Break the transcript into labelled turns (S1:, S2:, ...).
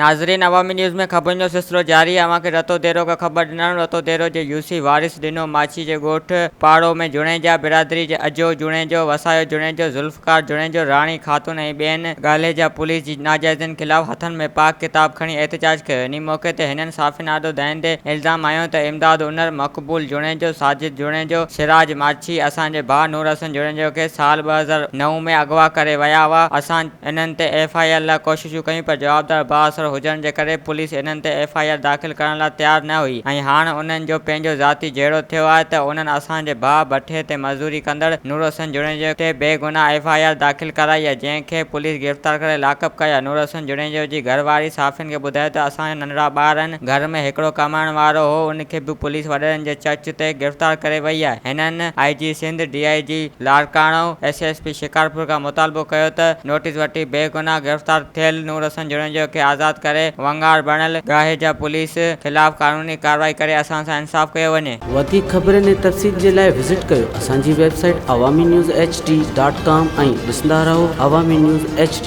S1: ناظرين عوامي نيوز ۾ خبرن جو سلسلو جاري آهي اوهان کي رتو ديرو کان خبر ڏناڻو رتو ديرو جي يوسي وارث ڏنو ماڇي جي ڳوٺ پاڙو ۾ جوڻيجا برادري جي اجو جوڻيجو وسايو جوڻيجو ذوالفقار جوڻيجو راڻي خاتون ۽ ٻين ڳالهيجا پوليس جي ناجائزين خلاف هٿن ۾ پاڪ ڪتاب کڻي احتجاج ڪيو انهي موقعي تي هنن صحافين آڏو دانهيندي الزام هنيو ته امداد انر مقبول جوڻيجو ساجد جوڻيجو سراج ماڇي اسان جي ڀاء نور حسن جوڻيجو کي سال 2009 ۾ اغوا ڪري ويا هئا اسان انهن تي ايف I R لاء ڪوششون ڪيون پر جوابدار بااثر هجڻ جي ڪري پوليس انهن تي ايف I R داخل ڪرڻ لاء تيار نه هئي ۽ هاڻ انهن جو پنهنجو ذاتي جهيڙو ٿيو آهي ته انهن اسان جي ڀاء بٺي تي مزدوري ڪندڙ نورحسن جوڻيجو تي بيگناهه ايف I R داخل ڪرائي آهي جنهن کي پوليس گرفتار ڪري لاڪپ ڪيو آهي نورحسن جوڻيجو جي گهر واري صحافين کي ٻڌايو ته اسان جا ننڍڙا ٻار آهن گهر ۾ هڪڙو ڪمائڻ وارو هو ان کي به پوليس وڏيرن جي چرچ تي گرفتار ڪري وئي آهي هنن I G Sindh D I G Larkana S S P Shikarpur کان مطالبو ڪيو ته نوٽيس وٺي بيگناهه گرفتار ٿيل نور حسن جوڻيجو کي آزاد ڪري ونگار بڻيل ڳاهيجا پوليس خلاف قانوني ڪارروائي ڪري اسان سان انصاف ڪيو وڃي.
S2: وڌيڪ خبرن ۽ تفصيل جي لاء وزٽ ڪيو اسان جي website Awami news H D dot com ۽ ڏسندا رهو عوامي نيوز ايڇ ڊي.